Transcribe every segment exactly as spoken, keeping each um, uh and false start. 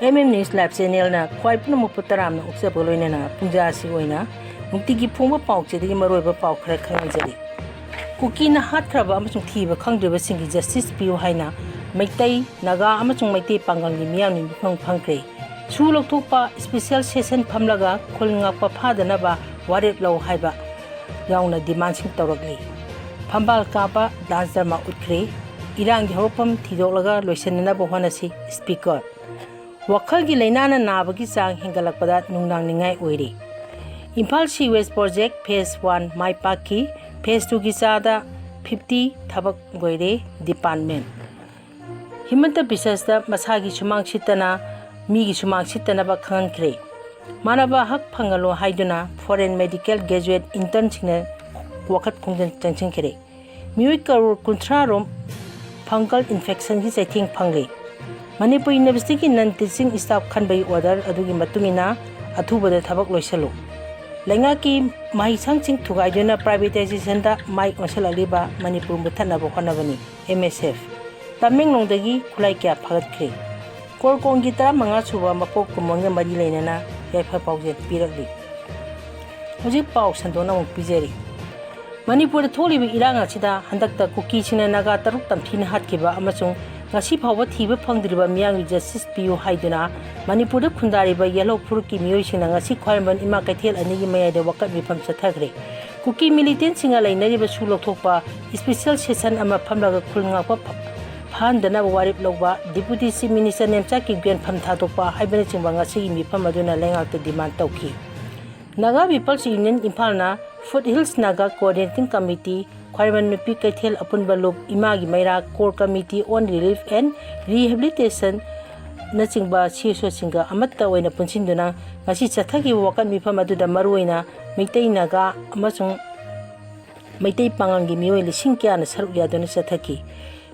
M M News Live Channelꯅ ꯈ꯭ꯋꯥꯏ ꯄꯨꯝꯅꯃꯛꯄꯨ ꯇꯔꯥꯝꯅ ꯑꯣꯛꯆꯕꯒ ꯂꯣꯏꯅꯅ ꯄꯨꯡꯖꯥꯁꯤ ꯑꯣꯏꯅ ꯅꯨꯡꯇꯤꯒꯤ ꯐꯣꯡꯕ ꯄꯥꯎꯆꯦꯗꯒꯤ ꯃꯔꯨꯑꯣꯏꯕ ꯄꯥꯎ ꯈꯔ ꯈꯪꯍꯟꯖꯔꯤ꯫ ꯀꯨꯀꯤꯅ ꯍꯥꯠꯈ꯭ꯔꯕ ꯑꯃꯁꯨꯡ ꯊꯤꯕ ꯈꯪꯗ꯭ꯔꯤꯕꯁꯤꯡꯒꯤ justice ꯄꯤꯌꯨ ꯍꯥꯏꯅ ꯃꯩꯇꯩ, ꯅꯥꯒꯥ ꯑꯃꯁꯨꯡ ꯃꯩꯇꯩ ꯄꯥꯡꯒꯜꯒꯤ ꯃꯤꯌꯥꯝꯅ ꯃꯤꯐꯝ ꯐꯝꯈ꯭ꯔꯦ꯫ ꯁꯨ ꯂꯧꯊꯣꯛꯄ, special session ꯐꯝꯂꯒ ꯈꯨꯜ ꯉꯥꯛꯄ ꯐꯥꯗꯅꯕ ꯋꯥꯔꯦꯞ ꯂꯧ ꯍꯥꯏꯕ ꯌꯥꯎꯅ demandꯁꯤꯡ ꯇꯧꯔꯛꯂꯤ꯫ ꯐꯝꯕꯥꯜ ꯀꯥꯕ dance drama ꯎꯠꯈ꯭ꯔꯦ꯫ ꯏꯔꯥꯡꯒꯤ ꯍꯧꯔꯛꯐꯝ ꯊꯤꯗꯣꯛꯂꯒ ꯂꯣꯏꯁꯤꯟꯅꯅꯕ ꯍꯣꯠꯅꯁꯤ, Speaker꯫ ꯋꯥꯈꯜꯒꯤ ꯂꯥꯏꯅꯥꯅ ꯅꯥꯕꯒꯤ ꯆꯥꯡ ꯍꯦꯟꯒꯠꯂꯛꯄꯗ ꯅꯨꯡꯅꯥꯡꯅꯤꯡꯉꯥꯏ ꯑꯣꯏꯔꯤ꯫ Imphal sewage project phase one ꯃꯥꯏ ꯄꯥꯛꯈꯤ꯫ Phase twoꯒꯤ ꯆꯥꯗ fifty ꯊꯕꯛ ꯂꯣꯏꯔꯦ department꯫ ꯍꯤꯃꯟꯇ ꯕꯤꯁ꯭ꯋꯁꯇ ꯃꯁꯥꯒꯤ ꯁꯨꯃꯥꯡ ꯁꯤꯠꯇꯅ ꯃꯤꯒꯤ ꯁꯨꯃꯥꯡ ꯁꯤꯠꯇꯅꯕ ꯈꯪꯍꯟꯈ꯭ꯔꯦ꯫ ꯃꯥꯟꯅꯕ ꯍꯛ ꯐꯪꯍꯜꯂꯣ ꯍꯥꯏꯗꯨꯅ foreign medical graduate internꯁꯤꯡꯅ ꯋꯥꯀꯠ ꯈꯣꯡꯖꯪ ꯆꯪꯁꯤꯟꯈ꯭ꯔꯦ꯫ ꯃꯤꯑꯣꯏ ꯀꯔꯣꯔ ꯀꯨꯟꯊ꯭ꯔꯥ ꯔꯣꯝ fungal infectionꯒꯤ ꯆꯩꯊꯦꯡ ꯐꯪꯂꯤ꯫ ꯃꯅꯤꯄꯨꯔ Universityꯒꯤ non teaching staff ꯈꯟꯕꯒꯤ order ꯑꯗꯨꯒꯤ ꯃꯇꯨꯡ ꯏꯟꯅ ꯑꯊꯨꯕꯗ ꯊꯕꯛ ꯂꯣꯏꯁꯤꯜꯂꯨ꯫ ꯂꯩꯉꯥꯛꯀꯤ ꯃꯍꯩꯁꯪꯁꯤꯡ ꯊꯨꯒꯥꯏꯗꯨꯅ privatizationꯗ ꯃꯥꯏ ꯑꯣꯟꯁꯤꯜꯂꯛꯂꯤꯕ ꯃꯅꯤꯄꯨꯔ ꯃꯨꯠꯊꯠꯅꯕ ꯍꯣꯠꯅꯕꯅꯤ, M S F꯫ ꯇꯃꯦꯡꯂꯣꯡꯗꯒꯤ ꯈꯨꯠꯂꯥꯏ ꯀꯌꯥ ꯐꯥꯒꯠꯈ꯭ꯔꯦ꯫ ꯀꯣꯔꯀꯣꯡꯒꯤ ꯇꯔꯥꯃꯉꯥ ꯁꯨꯕ ꯃꯄꯣꯛ ꯀꯨꯝꯑꯣꯟꯒ ꯃꯔꯤ ꯂꯩꯅꯅ ꯌꯥꯏꯐ ꯄꯥꯎꯖꯦꯜ ꯄꯤꯔꯛꯂꯤ꯫ ꯍꯧꯖꯤꯛ ꯄꯥꯎ ꯁꯟꯗꯣꯛꯅ ꯑꯃꯨꯛ ꯄꯤꯖꯔꯤ꯫ ꯃꯅꯤꯄꯨꯔꯗ ꯊꯣꯛꯂꯤꯕ ꯏꯔꯥꯡ ꯑꯁꯤꯗ ꯍꯟꯗꯛꯇ ꯀꯨꯀꯤꯁꯤꯡꯅ ꯅꯥꯒꯥ ꯇꯔꯨꯛ ꯇꯝꯊꯤꯅ ꯍꯥꯠꯈꯤꯕ ꯑꯃꯁꯨꯡ ꯉꯁꯤ ꯐꯥꯎꯕ ꯊꯤꯕ ꯐꯪꯗ꯭ꯔꯤꯕ ꯃꯤꯌꯥꯝꯒꯤ justice ꯄꯤꯌꯨ ꯍꯥꯏꯗꯨꯅ ꯃꯅꯤꯄꯨꯔꯗ ꯈꯨꯟꯗꯥꯔꯤꯕ ꯌꯦꯜꯍꯧ ꯐꯨꯔꯨꯞꯀꯤ ꯃꯤꯑꯣꯏꯁꯤꯡꯅ ꯉꯁꯤ ꯈ꯭ꯋꯥꯏꯔꯝꯕꯟ ꯏꯃꯥ ꯀꯩꯊꯦꯜ ꯑꯅꯤꯒꯤ ꯃꯌꯥꯏꯗ ꯋꯥꯀꯠ ꯃꯤꯐꯝ ꯆꯠꯊꯈ꯭ꯔꯦ꯫ ꯀꯨꯀꯤ militantꯁꯤꯡꯒ ꯂꯩꯅꯔꯤꯕ ꯁꯨ ꯂꯧꯊꯣꯛꯄ special session ꯑꯃ ꯐꯝꯂꯒ ꯈꯨꯜ ꯉꯥꯛꯄ ꯐ-, ꯐꯍꯟꯗꯅꯕ ꯋꯥꯔꯦꯞ ꯂꯧꯕ, Deputy Chief Minister Nemcha Kipgen ꯐꯝ ꯊꯥꯗꯣꯛꯄ ꯍꯥꯏꯕꯅꯆꯤꯡꯕ ꯉꯁꯤꯒꯤ ꯃꯤꯐꯝ ꯑꯗꯨꯅ ꯂꯩꯉꯥꯛꯇ demand ꯇꯧꯈꯤ꯫ Naga People's Union ꯏꯝꯐꯥꯜꯅ Foothills Naga Coordinating Committee, ꯈ꯭ꯋꯥꯏꯔꯝꯕꯟ ꯅꯨꯄꯤ ꯀꯩꯊꯦꯜ ꯑꯄꯨꯟꯕ ꯂꯨꯞ, ꯏꯃꯥꯒꯤ ꯃꯩꯔꯥ, Core Committee on Relief and Rehabilitation ꯅꯆꯤꯡꯕ ꯁꯤꯁꯣꯁꯤꯡꯒ ꯑꯃꯠꯇ ꯑꯣꯏꯅ ꯄꯨꯟꯁꯤꯟꯗꯨꯅ ꯉꯁꯤ ꯆꯠꯊꯈꯤꯕ ꯋꯥꯀꯠ ꯃꯤꯐꯝ ꯑꯗꯨꯗ ꯃꯔꯨꯑꯣꯏꯅ ꯃꯩꯇꯩ, ꯅꯥꯒꯥ ꯑꯃꯁꯨꯡ ꯃꯩꯇꯩ ꯄꯥꯉꯜꯒꯤ ꯃꯤꯑꯣꯏ ꯂꯤꯁꯤꯡ ꯀꯌꯥꯅ ꯁꯔꯨꯛ ꯌꯥꯗꯨꯅ ꯆꯠꯊꯈꯤ꯫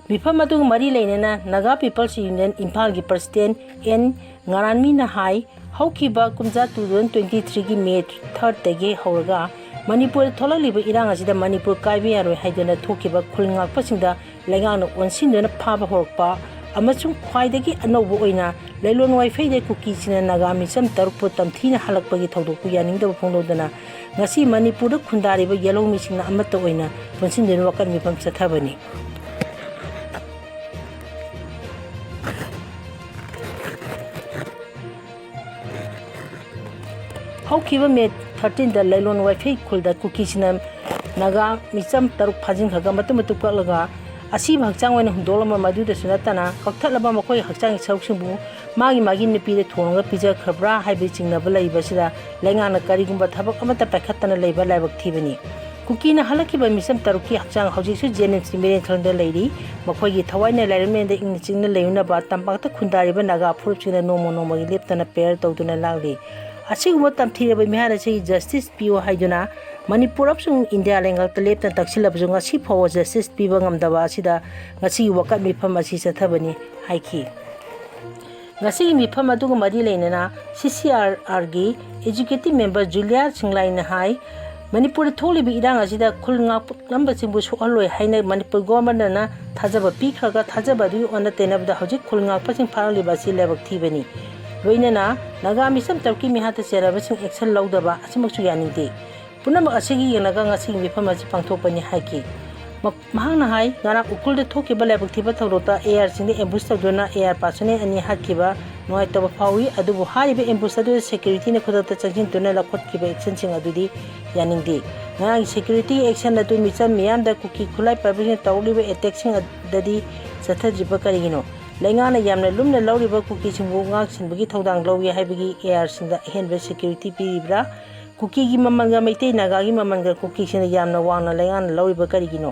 ꯃꯤꯐꯝ ꯑꯗꯨꯒ ꯃꯔꯤ ꯂꯩꯅꯅ Naga People's Union ꯏꯝꯐꯥꯜꯒꯤ President ꯑꯦꯟ ꯉꯥꯔꯥꯟꯃꯤꯅ ꯍꯥꯏ, ꯍꯧꯈꯤꯕ ꯀꯨꯝꯖꯥ two thousand twenty threeꯒꯤ May thirdꯇꯒꯤ ꯍꯧꯔꯒ ꯃꯅꯤꯄꯨꯔꯗ ꯊꯣꯛꯂꯛꯂꯤꯕ ꯏꯔꯥꯡ ꯑꯁꯤꯗ ꯃꯅꯤꯄꯨꯔ ꯀꯥꯏꯕ ꯌꯥꯔꯣꯏ ꯍꯥꯏꯗꯨꯅ ꯊꯣꯛꯈꯤꯕ ꯈꯨꯜ ꯉꯥꯛꯄꯁꯤꯡꯗ ꯂꯩꯉꯥꯛꯅ ꯑꯣꯟꯁꯤꯟꯗꯨꯅ ꯐꯥꯕ ꯍꯧꯔꯛꯄ ꯑꯃꯁꯨꯡ ꯈ꯭ꯋꯥꯏꯗꯒꯤ ꯑꯅꯧꯕ ꯑꯣꯏꯅ ꯂꯩꯂꯣꯟ ꯋꯥꯏꯐꯩꯗ ꯀꯨꯀꯤꯁꯤꯡꯅ ꯅꯥꯒꯥ ꯃꯤꯆꯝ ꯇꯔꯨꯛꯄꯨ ꯇꯝꯊꯤꯅ ꯍꯜꯂꯛꯄꯒꯤ ꯊꯧꯗꯣꯛꯄꯨ ꯌꯥꯅꯤꯡꯗꯕ ꯐꯣꯡꯗꯣꯛꯇꯨꯅ ꯉꯁꯤ ꯃꯅꯤꯄꯨꯔꯗ ꯈꯨꯟꯗꯥꯔꯤꯕ ꯌꯦꯜꯍꯧꯃꯤꯁꯤꯡꯅ ꯑꯃꯠꯇ ꯑꯣꯏꯅ ꯄꯨꯟꯁꯤꯟꯗꯨꯅ ꯋꯥꯀꯠ ꯃꯤꯐꯝ ꯆꯠꯊꯕꯅꯤ꯫ ꯍꯧꯈꯤꯕ ꯃꯦ ꯊꯥꯔꯇꯤꯟꯗ ꯂꯩꯂꯣꯟ ꯋꯥꯏꯐꯩ ꯈꯨꯜꯗ ꯀꯨꯀꯤꯁꯤꯡꯅ ꯅꯥꯒꯥ ꯃꯤꯆꯝ ꯇꯔꯨꯛ ꯐꯥꯖꯤꯟꯈ꯭ꯔꯒ ꯃꯇꯨꯝ ꯃꯇꯨꯝ ꯀꯛꯂꯒ ꯑꯁꯤꯕ ꯍꯛꯆꯥꯡ ꯑꯣꯏꯅ ꯍꯨꯟꯗꯣꯛꯂꯝꯕ ꯃꯗꯨꯗꯁꯨ ꯅꯠꯇꯅ ꯀꯛꯊꯠꯂꯕ ꯃꯈꯣꯏꯒꯤ ꯍꯛꯆꯥꯡꯒꯤ ꯁꯔꯨꯛꯁꯤꯡꯕꯨ ꯃꯥꯒꯤ ꯃꯥꯒꯤ ꯅꯨꯄꯤꯗ ꯊꯣꯡꯂꯒ ꯄꯤꯖꯈ꯭ꯔꯕ꯭ꯔꯥ ꯍꯥꯏꯕꯒꯤ ꯆꯤꯡꯅꯕ ꯂꯩꯕꯁꯤꯗ ꯂꯩꯉꯥꯛꯅ ꯀꯔꯤꯒꯨꯝꯕ ꯊꯕꯛ ꯑꯃꯠꯇ ꯄꯥꯏꯈꯠꯇꯅ ꯂꯩꯕ ꯂꯥꯏꯕꯛ ꯊꯤꯕꯅꯤ꯫ ꯀꯨꯀꯤꯅ ꯍꯜꯂꯛꯈꯤꯕ ꯃꯤꯆꯝ ꯇꯔꯨꯛꯀꯤ ꯍꯛꯆꯥꯡ ꯍꯧꯖꯤꯛꯁꯨ ꯖꯦꯅꯤꯝꯁꯀꯤ ꯃꯤꯔꯦꯟ ꯈꯪꯗ ꯂꯩꯔꯤ꯫ ꯃꯈꯣꯏꯒꯤ ꯊꯋꯥꯏꯅ ꯂꯥꯏꯔꯃꯦꯟꯗ ꯏꯪꯅ ꯆꯤꯛꯅ ꯂꯩꯔꯨꯅꯕ ꯇꯝꯄꯥꯛꯇ ꯈꯨꯟꯗꯥꯔꯤꯕ ꯅꯥꯒꯥ ꯐꯨꯔꯨꯞꯁꯤꯡꯅ ꯅꯣꯡꯃ ꯅꯣꯡꯃꯒꯤ ꯂꯦꯞꯇꯅ prayer ꯇꯧꯗꯨꯅ ꯂꯥꯛꯂꯤ꯫ ꯑꯁꯤꯒꯨꯝꯕ ꯇꯝꯊꯤꯔꯕ ꯃꯤꯍꯥꯠ ꯑꯁꯤꯒꯤ justice ꯄꯤꯌꯨ ꯍꯥꯏꯗꯨꯅ ꯃꯅꯤꯄꯨꯔ ꯑꯃꯁꯨꯡ ꯏꯟꯗꯤꯌꯥ ꯂꯩꯉꯥꯛꯇ ꯂꯦꯞꯇꯅ ꯇꯛꯁꯤꯜꯂꯕꯁꯨ ꯉꯁꯤ ꯐꯥꯎꯕ justice ꯄꯤꯕ ꯉꯝꯗꯕ ꯑꯁꯤꯗ ꯉꯁꯤꯒꯤ ꯋꯥꯀꯠ ꯃꯤꯐꯝ ꯑꯁꯤ ꯆꯠꯊꯕꯅꯤ ꯍꯥꯏꯈꯤ꯫ ꯉꯁꯤꯒꯤ ꯃꯤꯐꯝ ꯑꯗꯨꯒ ꯃꯔꯤ ꯂꯩꯅꯅ C C R R ꯒꯤ executive member ꯖꯨꯂꯤꯌꯥ ꯁꯤꯡꯂꯥꯏꯅ ꯍꯥꯏ, ꯃꯅꯤꯄꯨꯔꯗ ꯊꯣꯛꯂꯤꯕ ꯏꯔꯥꯡ ꯑꯁꯤꯗ ꯈꯨꯜ ꯉꯥꯛꯂꯝꯕꯁꯤꯡꯕꯨ ꯁꯣꯛꯍꯜꯂꯣꯏ ꯍꯥꯏꯅ ꯃꯅꯤꯄꯨꯔ ꯒꯣꯚꯔꯅꯔꯅ ꯊꯥꯖꯕ ꯄꯤꯈ꯭ꯔꯒ ꯊꯥꯖꯕ ꯑꯗꯨꯒꯤ ꯑꯣꯟꯅ ꯇꯩꯅꯕꯗ ꯍꯧꯖꯤꯛ ꯈꯨꯜ ꯉꯥꯛꯄꯁꯤꯡ ꯐꯥꯔꯛꯂꯤꯕ ꯑꯁꯤ ꯂꯥꯏꯕꯛ ꯊꯤꯕꯅꯤ꯫ ꯂꯣꯏꯅꯅ ꯅꯥꯒꯥ ꯃꯤꯆꯝ ꯇꯔꯨꯛꯀꯤ ꯃꯤꯍꯥꯠꯇ ꯆꯦꯟꯅꯕꯁꯤꯡ action ꯂꯧꯗꯕ ꯑꯁꯤꯃꯛꯁꯨ ꯌꯥꯅꯤꯡꯗꯦ꯫ ꯄꯨꯝꯅꯃꯛ ꯑꯁꯤꯒꯤ ꯌꯦꯡꯂꯒ ꯉꯁꯤꯒꯤ ꯃꯤꯐꯝ ꯑꯁꯤ ꯄꯥꯡꯊꯣꯛꯄꯅꯤ ꯍꯥꯏꯈꯤ꯫ ꯃ-, ꯃꯍꯥꯛꯅ ꯍꯥꯏ, ꯉꯔꯥꯡ ꯎꯈ꯭ꯔꯨꯜꯗ ꯊꯣꯛꯈꯤꯕ ꯂꯥꯏꯕꯛ ꯊꯤꯕ ꯊꯧꯗꯣꯛꯇ A R ꯁꯤꯡꯗ ambush ꯇꯧꯗꯨꯅ A R personnel ꯑꯅꯤ ꯍꯥꯠꯈꯤꯕ ꯅꯨꯡꯉꯥꯏꯇꯕ ꯐꯥꯎꯏ, ꯑꯗꯨꯕꯨ ꯍꯥꯏꯔꯤꯕ ambush ꯑꯗꯨꯗ security ꯅ ꯈꯨꯗꯛꯇ ꯆꯪꯁꯤꯟꯗꯨꯅ ꯂꯧꯈꯠꯈꯤꯕ action ꯁꯤꯡ ꯑꯗꯨꯗꯤ ꯌꯥꯅꯤꯡꯗꯦ꯫ ꯉꯔꯥꯡꯒꯤ security action ꯑꯗꯨ ꯃꯤꯆꯝ ꯃꯤꯌꯥꯝꯗ ꯀꯨꯀꯤ ꯈꯨꯠꯂꯥꯏ ꯄꯥꯏꯕꯁꯤꯡꯅ ꯇꯧꯔꯛꯂꯤꯕ attack ꯁꯤꯡ ꯑꯗꯨꯗꯗꯤ ꯆꯠꯊꯗ꯭ꯔꯤꯕ ꯀꯔꯤꯒꯤꯅꯣ? ꯂꯩꯉꯥꯛꯅ ꯌꯥꯝꯅ ꯂꯨꯝꯅ ꯂꯧꯔꯤꯕ ꯀꯨꯀꯤꯁꯤꯡꯕꯨ ꯉꯥꯛ ꯁꯦꯟꯕꯒꯤ ꯊꯧꯗꯥꯡ ꯂꯧꯏ ꯍꯥꯏꯕꯒꯤ A R ꯁꯤꯡꯗ ꯑꯍꯦꯟꯕ security ꯄꯤꯔꯤꯕ꯭ꯔꯥ? ꯀꯨꯀꯤꯒꯤ ꯃꯃꯜꯒ ꯃꯩꯇꯩ ꯅꯥꯒꯥꯒꯤ ꯃꯃꯜꯒ ꯀꯨꯀꯤꯁꯤꯡꯅ ꯌꯥꯝꯅ ꯋꯥꯡꯅ ꯂꯩꯉꯥꯛꯅ ꯂꯧꯔꯤꯕ ꯀꯔꯤꯒꯤꯅꯣ?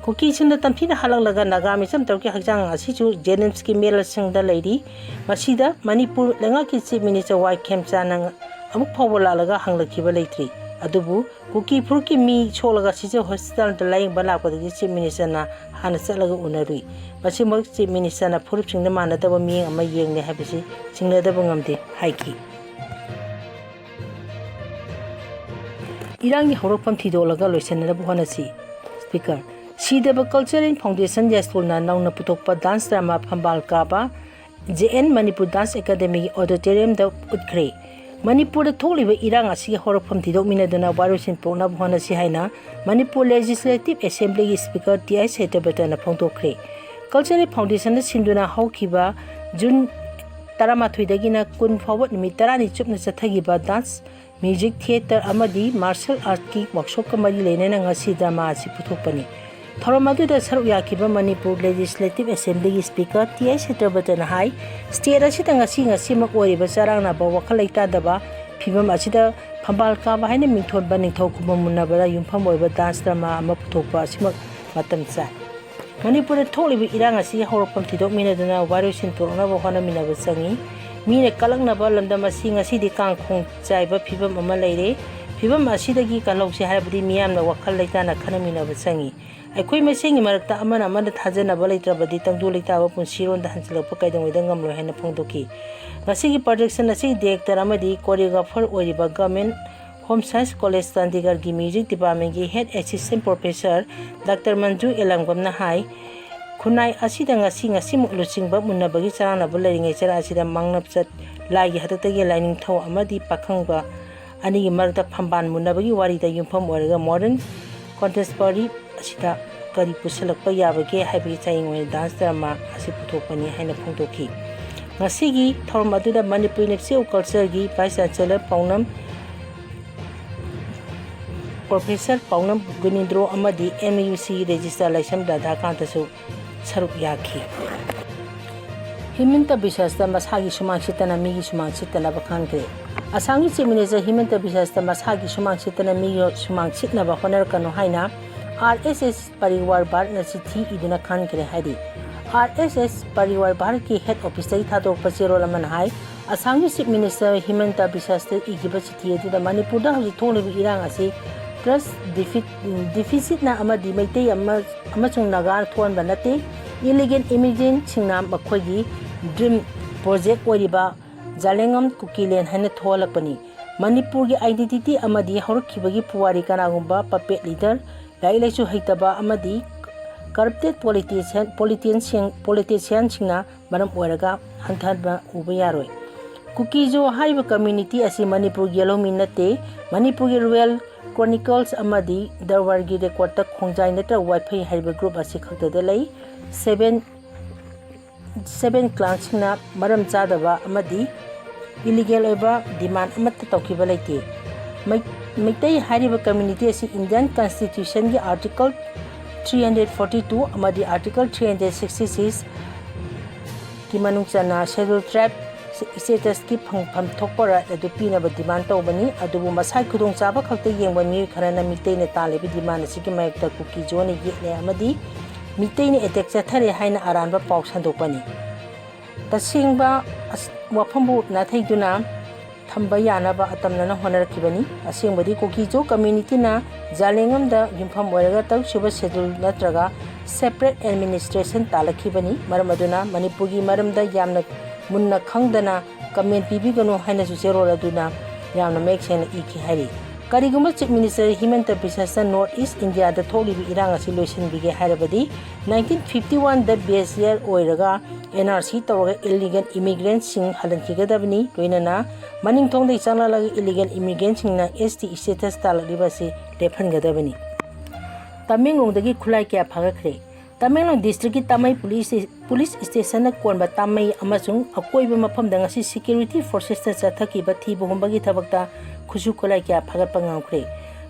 ꯀꯨꯀꯤꯁꯤꯡꯅ ꯇꯝꯊꯤꯅ ꯍꯥꯠꯂꯛꯂꯒ ꯅꯥꯒꯥ ꯃꯤꯆꯝ ꯇꯔꯨꯛꯀꯤ ꯍꯛꯆꯥꯡ ꯑꯁꯤꯁꯨ ꯖꯦꯅꯤꯝꯁꯀꯤ ꯃꯦꯂꯁꯤꯡꯗ ꯂꯩꯔꯤ꯫ ꯃꯁꯤꯗ ꯃꯅꯤꯄꯨꯔ ꯂꯩꯉꯥꯛꯀꯤ Chief Minister ꯋꯥꯏ ꯈꯦꯝꯆꯥꯅ ꯑꯃꯨꯛ ꯐꯥꯎꯕ ꯂꯥꯛꯂꯒ ꯍꯪꯂꯛꯈꯤꯕ ꯂꯩꯇ꯭ꯔꯤ꯫ ꯑꯗꯨꯕꯨ ꯀꯨꯀꯤ ꯐꯨꯔꯨꯞꯀꯤ ꯃꯤ ꯁꯣꯛꯂꯒ ꯁꯤꯖ hospital ꯗ ꯂꯥꯌꯦꯡꯕ ꯂꯥꯛꯄꯗꯒꯤ Chief Minister ꯅ ꯍꯥꯟꯅ ꯆꯠꯂꯒ ꯎꯅꯔꯨꯏ꯫ ꯃꯁꯤꯃꯛ Chief Minister ꯅ ꯐꯨꯔꯨꯞꯁꯤꯡꯗ ꯃꯥꯟꯅꯗꯕ ꯃꯤꯠꯌꯦꯡ ꯑꯃ ꯌꯦꯡꯂꯦ ꯍꯥꯏꯕꯁꯤ ꯆꯤꯡꯅꯗꯕ ꯉꯝꯗꯦ ꯍꯥꯏꯈꯤ꯫ ꯏꯔꯥꯡꯒꯤ ꯍꯧꯔꯛꯐꯝ ꯊꯤꯗꯣꯛꯂꯒ ꯂꯣꯏꯁꯤꯟꯅꯅꯕ ꯍꯣꯠꯅꯁꯤ꯫ Speaker, ꯁꯤꯗꯕ ꯀꯜꯆꯔꯦꯜ ꯐꯥꯎꯟꯗꯦꯁꯟ ꯌꯥꯏꯁ꯭ꯀꯨꯜꯅ ꯅꯧꯅ ꯄꯨꯊꯣꯛꯄ ꯗꯥꯟꯁ ꯗ꯭ꯔꯃꯥ ꯐꯝꯕꯥꯜ ꯀꯥꯕ ꯖꯦ ꯑꯦꯟ ꯃꯅꯤꯄꯨꯔ ꯗꯥꯟꯁ ꯑꯦꯀꯥꯗꯃꯤꯒꯤ ꯑꯣꯗꯤꯇꯣꯔꯤꯌꯝꯗ ꯎꯠꯈ꯭ꯔꯦ꯫ ꯃꯅꯤꯄꯨꯔꯗ ꯊꯣꯛꯂꯤꯕ ꯏꯔꯥꯡ ꯑꯁꯤꯒꯤ ꯍꯧꯔꯛꯐꯝ ꯊꯤꯗꯣꯛꯃꯤꯟꯅꯗꯨꯅ ꯋꯥꯔꯣꯏꯁꯤꯟ ꯄꯨꯔꯛꯅꯕ ꯍꯣꯠꯅꯁꯤ ꯍꯥꯏꯅ ꯃꯅꯤꯄꯨꯔ ꯂꯦꯖꯤꯁꯂꯦꯇꯤꯚ ꯑꯦꯁꯦꯝꯕ꯭ꯂꯤꯒꯤ ꯁ꯭ꯄꯤꯀꯔ ꯇꯤ ꯑꯥꯏ ꯁꯇ꯭ꯌꯕ꯭ꯔꯇꯅ ꯐꯣꯡꯗꯣꯛꯈ꯭ꯔꯦ꯫ ꯀꯜꯆꯔꯦꯜ ꯐꯥꯎꯟꯗꯦꯁꯟꯅ ꯁꯤꯟꯗꯨꯅ ꯍꯧꯈꯤꯕ ꯖꯨꯟ ꯇꯔꯥꯃꯥꯊꯣꯏꯗꯒꯤꯅ ꯀꯨꯟ ꯐꯥꯎꯕ ꯅꯨꯃꯤꯠ ꯇꯔꯥꯅꯤ ꯆꯨꯞꯅ ꯆꯠꯊꯈꯤꯕ ꯗꯥꯟꯁ, ꯃ꯭ꯌꯨꯖꯤꯛ ꯊꯤꯌꯦꯇꯔ ꯑꯃꯗꯤ ꯃꯥꯔꯁꯦꯜ ꯑꯥꯔꯠꯀꯤ ꯋꯥꯔꯛꯁꯣꯞꯀ ꯃꯔꯤ ꯂꯩꯅꯅ ꯉꯁꯤ ꯗ꯭ꯔꯃꯥ ꯑꯁꯤ ꯄꯨꯊꯣꯛꯄꯅꯤ꯫ ꯊꯧꯔꯝ ꯑꯗꯨꯗ ꯁꯔꯨꯛ ꯌꯥꯈꯤꯕ ꯃꯅꯤꯄꯨꯔ ꯂꯦꯖꯤꯁꯂꯦꯇꯤꯚ ꯑꯦꯁꯦꯝꯕ꯭ꯂꯤꯒꯤ ꯁ꯭ꯄꯤꯀꯔ ꯇꯤ ꯑꯥꯏ ꯁꯇ꯭ꯌꯕ꯭ꯔꯇꯅ ꯍꯥꯏ, ꯁ꯭ꯇꯦꯠ ꯑꯁꯤꯗ ꯉꯁꯤ ꯉꯁꯤꯃꯛ ꯑꯣꯏꯔꯤꯕ ꯆꯔꯥꯡꯅꯕ, ꯋꯥꯈꯜ ꯂꯩꯇꯥꯗꯕ ꯐꯤꯕꯝ ꯑꯁꯤꯗ ꯐꯝꯕꯥꯜ ꯀꯥꯕ ꯍꯥꯏꯅ ꯃꯤꯡꯊꯣꯟꯕ ꯅꯤꯡꯊꯧ ꯈꯨꯕꯝ ꯃꯨꯟꯅꯕꯗ ꯌꯨꯝꯐꯝ ꯑꯣꯏꯕ ꯗꯥꯟꯁ ꯗ꯭ꯔꯃꯥ ꯑꯃ ꯄꯨꯊꯣꯛꯄ ꯑꯁꯤꯃꯛ ꯃꯇꯝ ꯆꯥꯏ꯫ ꯃꯅꯤꯄꯨꯔꯗ ꯊꯣꯛꯂꯤꯕ ꯏꯔꯥꯡ ꯑꯁꯤꯒꯤ ꯍꯧꯔꯛꯐꯝ ꯊꯤꯗꯣꯛꯃꯤꯟꯅꯗꯨꯅ ꯋꯥꯔꯣꯏꯁꯤꯟ ꯄꯨꯔꯛꯅꯕ ꯍꯣꯠꯅꯃꯤꯟꯅꯕ ꯆꯪꯏ꯫ ꯃꯤꯅ ꯀꯂꯛꯅꯕ ꯂꯝꯗꯝ ꯑꯁꯤ ꯉꯁꯤꯗꯤ ꯀꯥꯡꯈꯣꯡ ꯆꯥꯏꯕ ꯐꯤꯕꯝ ꯑꯃ ꯂꯩꯔꯦ꯫ ꯐꯤꯕꯝ ꯑꯁꯤꯗꯒꯤ ꯀꯜꯍꯧꯁꯤ ꯍꯥꯏꯔꯕꯗꯤ ꯃꯤꯌꯥꯝꯅ ꯋꯥꯈꯜ ꯂꯩꯇꯥꯅ ꯈꯟꯅꯃꯤꯟꯅꯕ ꯆꯪꯏ꯫ ꯑꯩꯈꯣꯏ ꯃꯁꯦꯟꯒꯤ ꯃꯔꯛꯇ ꯑꯃꯅ ꯑꯃꯗ ꯊꯥꯖꯅꯕ ꯂꯩꯇ꯭ꯔꯕꯗꯤ ꯇꯪꯗꯨ ꯂꯩꯇꯥꯕ ꯄꯨꯟꯁꯤꯔꯣꯟꯗ ꯍꯟꯖꯤꯜꯂꯛꯄ ꯀꯩꯗꯧꯉꯩꯗ ꯉꯝꯂꯣꯏ ꯍꯥꯏꯅ ꯐꯣꯡꯗꯣꯛꯈꯤ꯫ ꯉꯁꯤꯒꯤ ꯄ꯭ꯔꯗꯛꯁꯟ ꯑꯁꯤꯒꯤ ꯗꯤꯔꯦꯛꯇꯔ ꯑꯃꯗꯤ ꯀꯣꯔꯤꯌꯣꯒ꯭ꯔꯥꯐꯔ ꯑꯣꯏꯔꯤꯕ ꯒꯚꯔꯟꯃꯦꯟꯠ ꯍꯣꯝ ꯁꯥꯏꯟꯁ ꯀꯣꯂꯦꯖ ꯆꯥꯟꯗꯤꯒꯔꯒꯤ ꯃ꯭ꯌꯨꯖꯤꯛ ꯗꯤꯄꯥꯔꯠꯃꯦꯟꯠꯀꯤ head assistant professor doctor Manju ꯑꯦꯂꯪꯕꯝꯅ ꯍꯥꯏ, ꯈꯨꯟꯅꯥꯏ ꯑꯁꯤꯗ ꯉꯁꯤ ꯉꯁꯤꯃꯛ ꯂꯨꯆꯤꯡꯕ ꯃꯨꯟꯅꯕꯒꯤ ꯆꯔꯥꯡꯅꯕ ꯂꯩꯔꯤꯉꯩ ꯆꯔꯥ ꯑꯁꯤꯗ ꯃꯥꯡꯅꯞꯆꯠ ꯂꯥꯏꯒꯤ ꯍꯥꯛꯇꯛꯇꯒꯤ ꯂꯥꯏꯅꯤꯡꯊꯧ ꯑꯃꯗꯤ ꯄꯥꯈꯪꯕ ꯑꯅꯤꯒꯤ ꯃꯔꯛꯇ ꯐꯝꯕꯥꯜ ꯃꯨꯟꯅꯕꯒꯤ ꯋꯥꯔꯤꯗ ꯌꯨꯝꯐꯝ ꯑꯣꯏꯔꯒ ꯃꯣꯗꯔꯟ ꯀꯟꯇꯦꯝꯄꯣꯔꯔꯤ ꯑꯁꯤꯗ ꯀꯔꯤ ꯄꯨꯁꯤꯜꯂꯛꯄ ꯌꯥꯕꯒꯦ ꯍꯥꯏꯕꯒꯤ ꯆꯌꯦꯡ ꯑꯣꯏꯅ ꯗꯥꯟꯁ ꯗ꯭ꯔꯃꯥ ꯑꯁꯤ ꯄꯨꯊꯣꯛꯄꯅꯤ ꯍꯥꯏꯅ ꯐꯣꯡꯗꯣꯛꯈꯤ꯫ ꯉꯁꯤꯒꯤ ꯊꯧꯔꯝ ꯑꯗꯨꯗ ꯃꯅꯤꯄꯨꯔ ꯏꯟꯁꯇꯤꯇ꯭ꯌꯨꯠ ꯑꯣꯐ ꯀꯜꯆꯔꯒꯤ ꯚꯥꯏꯁ ꯆꯥꯟꯁꯦꯂꯔ ꯄꯥꯎꯅꯝ ꯄ꯭ꯔꯣꯐꯦꯁꯔ ꯄꯥꯎꯅꯝ ꯒꯨꯅꯤꯟꯗ꯭ꯔꯣ ꯑꯃꯗꯤ ꯑꯦꯝ ꯌꯨ ꯁꯤ ꯔꯦꯖꯤꯁꯇ꯭ꯔꯥꯔ ꯂꯥꯏꯁ꯭ꯔꯝ ꯔꯥꯙꯥꯀꯥꯟꯇꯁꯨ ꯁꯔꯨꯛ ꯌꯥꯈꯤ꯫ ꯍꯤꯃꯟꯇ ꯕꯤꯁ꯭ꯋꯥꯁꯇ ꯃꯁꯥꯒꯤ ꯁꯨꯃꯥꯡ ꯁꯤꯠꯇꯅ ꯃꯤꯒꯤ ꯁꯨꯃꯥꯡ ꯁꯤꯠꯇꯅꯕ ꯈꯟꯈ꯭ꯔꯦ꯫ ꯑꯁꯥꯝꯒꯤ ꯆꯤꯐ ꯃꯤꯅꯤꯁꯇꯔ ꯍꯤꯃꯟꯇ ꯕꯤꯁ꯭ꯋꯥꯁꯇ ꯃꯁꯥꯒꯤ ꯁꯨꯃꯥꯡ ꯁꯤꯠꯇꯅ ꯃꯤꯒꯤ ꯁꯨꯃꯥꯡ ꯁꯤꯠꯅꯕ ꯍꯣꯠꯅꯔꯛꯀꯅꯨ ꯍꯥꯏꯅ ꯑꯥꯔ ꯑꯦꯁ ꯑꯦꯁ ꯄꯔꯤꯋꯥꯔ ꯚꯥꯔꯠꯅ ꯆꯤꯊꯤ ꯏꯗꯨꯅ ꯈꯟꯈ꯭ꯔꯦ ꯍꯥꯏꯔꯤ꯫ ꯑꯥꯔ ꯑꯦꯁ ꯑꯦꯁ ꯄꯔꯤꯋꯥꯔ ꯚꯥꯔꯠꯀꯤ ꯍꯦꯗ ꯑꯣꯐꯤꯁꯇꯒꯤ ꯊꯥꯗꯣꯔꯛꯄ ꯆꯦꯔꯣꯜ ꯑꯃꯅ ꯍꯥꯏ, ꯑꯁꯥꯝꯒꯤ ꯆꯤꯐ ꯃꯤꯅꯤꯁꯇꯔ ꯍꯤꯃꯟꯇ ꯕꯤꯁ꯭ꯋꯥꯁꯇ ꯏꯈꯤꯕ ꯆꯤꯊꯤ ꯑꯗꯨꯗ ꯃꯅꯤꯄꯨꯔꯗ ꯍꯧꯖꯤꯛ ꯊꯣꯛꯂꯤꯕ ꯏꯔꯥꯡ ꯑꯁꯤ ꯇ꯭ꯔꯁ ꯗꯤꯐꯤ-, ꯗꯤꯐꯤꯁꯤꯠꯅ ꯑꯃꯗꯤ ꯃꯩꯇꯩ ꯑꯃ-, ꯑꯃꯁꯨꯡ ꯅꯥꯒꯥꯅ ꯊꯣꯛꯍꯟꯕ ꯅꯠꯇꯦ꯫ ꯏꯂꯤꯒꯦꯜ ꯏꯃꯤꯒ꯭ꯔꯦꯟꯠꯁꯤꯡꯅ ꯃꯈꯣꯏꯒꯤ ꯗ꯭ꯔꯤꯝ ꯄ꯭ꯔꯣꯖꯦꯛ ꯑꯣꯏꯔꯤꯕ ꯖꯥꯂꯦꯡꯉꯝ ꯀꯨꯀꯤꯂꯦꯟ ꯍꯥꯏꯅ ꯊꯣꯛꯍꯜꯂꯛꯄꯅꯤ꯫ ꯃꯅꯤꯄꯨꯔꯒꯤ ꯑꯥꯏꯗꯦꯟꯇꯤꯇꯤ ꯑꯃꯗꯤ ꯍꯧꯔꯛꯈꯤꯕꯒꯤ ꯄꯨꯋꯥꯔꯤ ꯀꯅꯥꯒꯨꯝꯕ ꯄꯄꯦꯠ ꯂꯤꯗꯔ ꯂꯥꯏꯔꯤꯛ ꯂꯥꯏꯁꯨ ꯍꯩꯇꯕ ꯑꯃꯗꯤ corrupted politician, politician, politicianꯁꯤꯡꯅ ꯃꯔꯝ ꯑꯣꯏꯔꯒ ꯍꯟꯊꯍꯟꯕ ꯎꯕ ꯌꯥꯔꯣꯏ꯫ ꯀꯨꯀꯤꯖꯣ ꯍꯥꯏꯔꯤꯕ community ꯑꯁꯤ ꯃꯅꯤꯄꯨꯔꯒꯤ ꯌꯦꯜꯍꯧꯃꯤ ꯅꯠꯇꯦ꯫ ꯃꯅꯤꯄꯨꯔꯒꯤ Royal Chronicles ꯑꯃꯗꯤ ꯗꯔꯕꯥꯔꯒꯤ recordꯇ ꯈꯣꯡꯖꯥꯏ ꯅꯠꯇ꯭ꯔꯒ ꯋꯥꯏꯐꯩ ꯍꯥꯏꯔꯤꯕ group ꯑꯁꯤ ꯈꯛꯇꯗ ꯂꯩ꯫ Seven, seven clanꯁꯤꯡꯅ ꯃꯔꯝ ꯆꯥꯗꯕ ꯑꯃꯗꯤ illegal ꯑꯣꯏꯕ demand ꯑꯃꯠꯇ ꯇꯧꯈꯤꯕ ꯂꯩꯇꯦ꯫ ꯃꯩ-, ꯃꯩꯇꯩ ꯍꯥꯏꯔꯤꯕ community ꯑꯁꯤ Indian Constitutionꯒꯤ Article three hundred forty two ꯑꯃꯗꯤ Article three hundred sixty six ꯀꯤ ꯃꯅꯨꯡ ꯆꯟꯅ Scheduled Tribe statusꯀꯤ ꯐꯪꯐꯝ ꯊꯣꯛꯄ right ꯑꯗꯨ ꯄꯤꯅꯕ demand ꯇꯧꯕꯅꯤ꯫ ꯑꯗꯨꯕꯨ ꯃꯁꯥꯒꯤ ꯈꯨꯗꯣꯡꯆꯥꯕ ꯈꯛꯇ ꯌꯦꯡꯕ ꯃꯤꯑꯣꯏ ꯈꯔꯅ ꯃꯤꯇꯩꯅ ꯇꯥꯜꯂꯤꯕ demand ꯑꯁꯤꯒꯤ ꯃꯥꯌꯣꯛꯇ ꯀꯨꯀꯤꯖꯣꯅ ꯌꯦꯠꯂꯦ ꯑꯃꯗꯤ ꯃꯤꯇꯩꯅ attack ꯆꯠꯊꯔꯦ ꯍꯥꯏꯅ ꯑꯔꯥꯟꯕ ꯄꯥꯎ ꯁꯟꯗꯣꯛꯄꯅꯤ꯫ ꯇꯁꯦꯡꯕ ꯑꯁ-, ꯋꯥꯐꯝꯕꯨ ꯅꯥꯊꯩꯗꯨꯅ ꯊꯝꯕ ꯌꯥꯅꯕ ꯑꯇꯝꯅꯅ ꯍꯣꯠꯅꯔꯛꯈꯤꯕꯅꯤ꯫ ꯑꯁꯦꯡꯕꯗꯤ ꯀꯨꯀꯤꯖꯣ communityꯅ ꯖꯥꯂꯦꯡꯉꯝꯗ ꯌꯨꯝꯐꯝ ꯑꯣꯏꯔꯒ ꯇꯔꯨꯛꯁꯨꯕ schedule ꯅꯠꯇ꯭ꯔꯒ separate administration ꯇꯥꯜꯂꯛꯈꯤꯕꯅꯤ꯫ ꯃꯔꯝ ꯑꯗꯨꯅ ꯃꯅꯤꯄꯨꯔꯒꯤ ꯃꯔꯝꯗ ꯌꯥꯝꯅ ꯃꯨꯟꯅ ꯈꯪꯗꯅ comment ꯄꯤꯕꯤꯒꯅꯨ ꯍꯥꯏꯅꯁꯨ ꯆꯦꯔꯣꯜ ꯑꯗꯨꯅ ꯌꯥꯝꯅ ꯃꯌꯦꯛ ꯁꯦꯡꯅ ꯏꯈꯤ ꯍꯥꯏꯔꯤ꯫ ꯀꯔꯤꯒꯨꯝꯕ Chief Minister ꯍꯤꯃꯟꯇ ꯕꯤꯁ꯭ꯋꯁꯅ North East Indiaꯗ ꯊꯣꯛꯂꯤꯕ ꯏꯔꯥꯡ ꯑꯁꯤ ꯂꯣꯏꯁꯤꯟꯕꯤꯒꯦ ꯍꯥꯏꯔꯕꯗꯤ, nineteen fifty oneꯗ base year ꯑꯣꯏꯔꯒ N R C ꯇꯧꯔꯒ illegal immigrantꯁꯤꯡ ꯍꯜꯍꯟꯈꯤꯒꯗꯕꯅꯤ꯫ ꯂꯣꯏꯅꯅ ꯃꯅꯤꯡꯊꯣꯡꯗꯒꯤ ꯆꯪꯂꯛꯂꯒ illegal immigrantꯁꯤꯡꯅ S T status ꯇꯥꯜꯂꯛꯂꯤꯕ ꯑꯁꯤ ꯂꯦꯞꯍꯟꯒꯗꯕꯅꯤ꯫ ꯇꯃꯦꯡꯂꯣꯡꯗꯒꯤ ꯈꯨꯠꯂꯥꯏ ꯀꯌꯥ ꯐꯥꯒꯠꯈ꯭ꯔꯦ꯫ ꯇꯃꯦꯡꯂꯣꯡ districtꯀꯤ ꯇꯥꯃꯩ police, police stationꯅ ꯀꯣꯟꯕ ꯇꯥꯃꯩ ꯑꯃꯁꯨꯡ ꯑꯀꯣꯏꯕ ꯃꯐꯝꯗ ꯉꯁꯤ security forcesꯅ ꯆꯠꯊꯈꯤꯕ ꯊꯤꯕ ꯍꯨꯝꯕꯒꯤ ꯊꯕꯛꯇ ꯈꯨꯠꯁꯨ ꯈꯨꯠꯂꯥꯏ ꯀꯌꯥ ꯐꯥꯒꯠꯄ ꯉꯝꯈ꯭ꯔꯦ꯫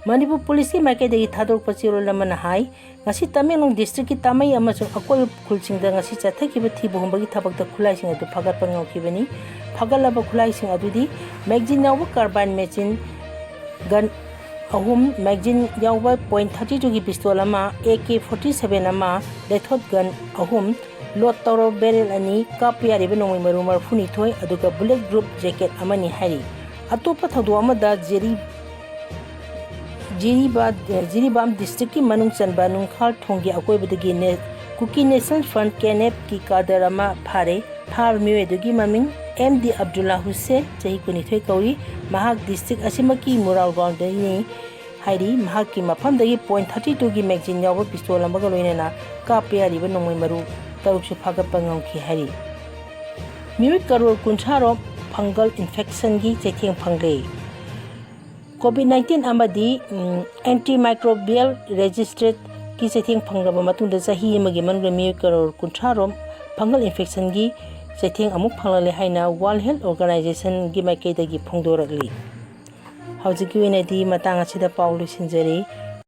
ꯃꯅꯤꯄꯨꯔ policeꯀꯤ ꯃꯥꯏꯀꯩꯗꯒꯤ ꯊꯥꯗꯣꯔꯛꯄ ꯆꯦꯔꯣꯜ ꯑꯃꯅ ꯍꯥꯏ, ꯉꯁꯤ ꯇꯃꯦꯡꯂꯣꯡ districtꯀꯤ ꯇꯥꯃꯩ ꯑꯃꯁꯨꯡ ꯑꯀꯣꯏꯕ ꯈꯨꯜꯁꯤꯡꯗ ꯉꯁꯤ ꯆꯠꯊꯈꯤꯕ ꯊꯤꯕ ꯍꯨꯝꯕꯒꯤ ꯊꯕꯛꯇ ꯈꯨꯠꯂꯥꯏꯁꯤꯡ ꯑꯗꯨ ꯐꯥꯒꯠꯄ ꯉꯝꯈꯤꯕꯅꯤ꯫ ꯐꯥꯒꯠꯂꯕ ꯈꯨꯠꯂꯥꯏꯁꯤꯡ ꯑꯗꯨꯗꯤ magazine ꯌꯥꯎꯕ carbine machine gun ꯑꯍꯨꯝ, magazine ꯌꯥꯎꯕ point thirty twoꯒꯤ pistol ꯑꯃ, A K forty seven ꯑꯃ, lethal gun ꯑꯍꯨꯝ, load ꯇꯧꯔꯕ barrel ꯑꯅꯤ, ꯀꯥꯞꯄ ꯌꯥꯔꯤꯕ ꯅꯣꯡꯃꯩ ꯃꯔꯨ ꯃꯔꯤꯐꯨꯅꯤꯊꯣꯏ, ꯑꯗꯨꯒ bullet proof jacket ꯑꯃꯅꯤ ꯍꯥꯏꯔꯤ꯫ ꯑꯇꯣꯞꯄ ꯊꯧꯗꯣꯛ ꯑꯃꯗ ꯖꯤꯔꯤ-, ꯖꯤꯔꯤꯕꯥ-, ꯖꯤꯔꯤꯕꯥꯝ districtꯀꯤ ꯃꯅꯨꯡ ꯆꯟꯕ ꯅꯨꯡꯈꯥꯜ ꯊꯣꯡꯒꯤ ꯑꯀꯣꯏꯕꯗꯒꯤ ꯅꯦ-, Kuki National Front, K N Fꯀꯤ cadre ꯑꯃ ꯐꯥꯔꯦ꯫ ꯐꯥꯕ ꯃꯤꯑꯣꯏ ꯑꯗꯨꯒꯤ ꯃꯃꯤꯡ M D Abdullah Hussain, ꯆꯍꯤ ꯀꯨꯟꯅꯤꯊꯣꯏ ꯀꯧꯏ꯫ ꯃꯍꯥꯛ district ꯑꯁꯤꯃꯛꯀꯤ ꯃꯨꯔꯥꯎ ꯒꯥꯎꯟꯗꯒꯤꯅꯤ꯫ ꯍꯥꯏꯔꯤ꯫ ꯃꯍꯥꯛꯀꯤ ꯃꯐꯝꯗꯒꯤ ꯄꯣꯏꯟ ꯊꯥꯔꯇꯤ ꯇꯨꯒꯤ ꯃꯦꯒꯖꯤꯟ ꯌꯥꯎꯕ ꯄꯤꯁꯇꯣꯜ ꯑꯃꯒ ꯂꯣꯏꯅꯅ ꯀꯥꯞꯄ ꯌꯥꯔꯤꯕ ꯅꯣꯡꯃꯩ ꯃꯔꯨ ꯇꯔꯨꯛꯁꯨ ꯐꯥꯒꯠꯄ ꯉꯝꯈꯤ ꯍꯥꯏꯔꯤ꯫ ꯃꯤꯑꯣꯏ ꯀꯔꯣꯔ ꯀꯨꯟꯊ꯭ꯔꯥ ꯔꯣꯝ ꯐꯪꯒꯜ ꯏꯟꯐꯦꯛꯁꯟꯒꯤ ꯆꯩꯊꯦꯡ ꯐꯪꯂꯦ꯫ ꯀꯣꯚꯤꯗ ꯅꯥꯏꯟꯇꯤꯟ ꯑꯃꯗꯤ, ꯎꯝ, ꯑꯦꯟꯇꯤꯃꯥꯏꯀ꯭ꯔꯣꯕꯤꯌꯦꯜ ꯔꯦꯖꯤꯁꯇ꯭ꯔꯦꯠꯀꯤ ꯆꯩꯊꯦꯡ ꯐꯪꯂꯕ ꯃꯇꯨꯡꯗ ꯆꯍꯤ ꯑꯃꯒꯤ ꯃꯅꯨꯡꯗ ꯃꯤꯑꯣꯏ ꯀꯔꯣꯔ ꯀꯨꯟꯊ꯭ꯔꯥ ꯔꯣꯝ ꯐꯪꯒꯜ ꯏꯟꯐꯦꯛꯁꯟꯒꯤ ꯆꯩꯊꯦꯡ ꯑꯃꯨꯛ ꯐꯪꯂꯛꯂꯦ ꯍꯥꯏꯅ ꯋꯥꯔꯜꯗ ꯍꯦꯜꯊ ꯑꯣꯔꯒꯅꯥꯏꯖꯦꯁꯟꯒꯤ ꯃꯥꯏꯀꯩꯗꯒꯤ ꯐꯣꯡꯗꯣꯔꯛꯂꯤ꯫ ꯍꯧꯖꯤꯛꯀꯤ ꯑꯣꯏꯅꯗꯤ ꯃꯇꯥꯡ ꯑꯁꯤꯗ ꯄꯥꯎ ꯂꯣꯏꯁꯤꯟꯖꯔꯤ꯫